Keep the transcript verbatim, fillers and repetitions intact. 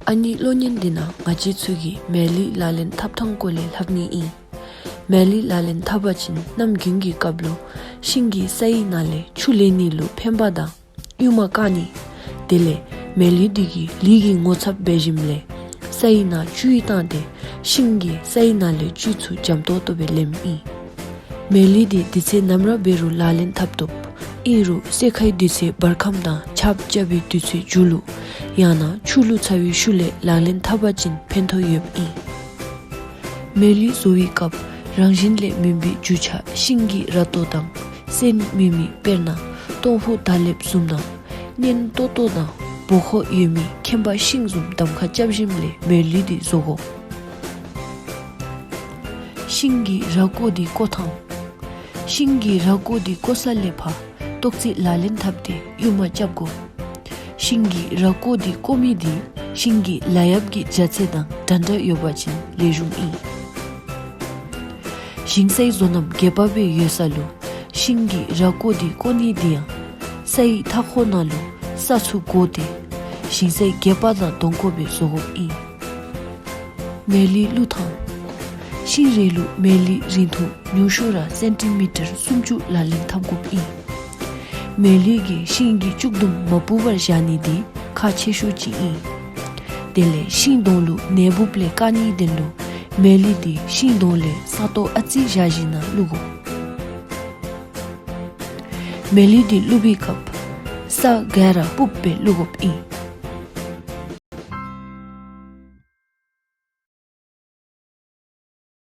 ཨ་ནི་གློག་བརྙན་འདི་ནང་ང་བཅས་ཚུ་གིས་མེ་ལི་ལག་ལེན་འཐབ་ཐངས་སྐོར་ལས་ལྷབ་ནི་ཨིན། མེ་ལི་ལག་ལེན་འཐབ་པ་ཅིན་གནམ་དགུན་གྱི་སྐབས་ལུ་ཤིང་གི་སའི་ནང་ལས་ཆུ་ལེན་ནི་ལུ་ཕན་པ་དང་གཡུར་མ་བཀག་ནི། དེ་ལས་མེ་ལི་འདི་གིས་ལུད་ཀྱི་ངོ་ཚབ་འབད་ཞིནམ་ལས་སའི་ནང་བཅུད་བཏང་སྟེ་ཤིང་གིས་སའི་ནང་ལས་བཅུད་ཚུ་འཇམ་ཏོག་ཏོ་སྦེ་ལེནམ་ཨིན། མེ་ལི་འདི་དུས་ཚོད་ནམ་ར་འབད་རུང་ལག་ལེན་འཐབ་བཏུབ། ཨིན་རུང་སེར་ཁའི་དུས་ཚོད་འབར་ཁམས་དང་ཆརཔ་རྐྱབ་པའི་དུས་ཚོད་མཇུག་ལུ་ཡང་ན་ཆུ་ལུ་ཚ་བའི་ཤུལ་ལས་ལག་ལེན་འཐབ་པ་ཅིན་ཕན་ཐོགས་ཡོདཔ་ཨིན། མེ་ལི་བཟོ་བའི་སྐབས་རང་བཞིན་ལས་མུན་པའི་རྒྱུ་ཆ་ཤིང་གི་ར་ཏོ་དང་སེན་མིག་མིག་དཔེར་ན་སྟོང་ཕུ་དར་ལེབ་བཟུམ་དང་གཉན་ཏོག་ཏོ་དང་སྦོ་ཁོག་ཡོད་མི་ཁེམ་པ་ཤིང་བཟུམ་གདམ་ཁ་རྐྱབ་ཞིནམ་ལས་མེ་ལི་འདི་བཟོ་དགོ། ཤིང་གི་ར་ཀོ་འདི་བརྐོ་ཐངས། ཤིང་གི་ར་ཀོ་འདི་བརྐོ་ས་ལས་ཕར་ཏོག་ཙི་ལག་ལེན་འཐབ་སྟེ་གཡུར་མ་རྐྱབ་དགོ། ཤིང་གི་ར་ཀོ་འདི་བརྐོ་མི་འདི་ཤིང་གི་ལ་ཡབ་ཀྱི་རྒྱ་ཚད་དང་འདྲན་འདྲ་ཡོད་པ་ཅིན་ལེགས་ཤོམ་ཨིན། ཞིང་སའི་བཟོ་རྣམ་རྒྱས་པ་སྦེ་ཡོད་ས་ལུ་ཤིང་གི་ར་ཀོ་འདི་བརྐོ་ནི་འདི་ཡང་སའི་མཐའ་འཁོར་ནང་ལུ་ས་ཚུ་བགོ་སྟེ་ཞིང་སའི་རྒྱས་པ་དང་སྡོང་འཁོར་སྦེ་བཟོ་དགོཔ་ཨིན། མེ་ལི་བླུག་ཐངས། ཤིང་རེ་ལུ་མེ་ལི་རིང་ཐུང་ཉུང་ཤོས་ར་སེན་ཊི་མི་ཊར་སུམ་ཅུ་ལག་ལེན་འཐབ་དགོཔ་ཨིན། མེ་ལི་གིས་ཤིང་གི་ལྕུག་དུམ་མ་སྤུབས་པར་བཞག་ནི་འདི་ཁག་ཆེ་ཤོས་ཅིག་ཨིན། དེ་ལས་ཤིང་སྡོང་ལུ་ནད་འབུཔ་ལས་བཀག་ནིའི་དོན་ལུ་མེ་ལི་འདི་ཤིང་སྡོང་ལས་ས་སྟོང་ཨ་ཙི་བཞག་ཞིནམ་ལས་བླུག་དགོ། མེ་ལི་འདི་བླུག་པའི་སྐབས་ས་ག་ར་སྤུབས་སྦེ་བླུག་དགོཔ་ཨིན།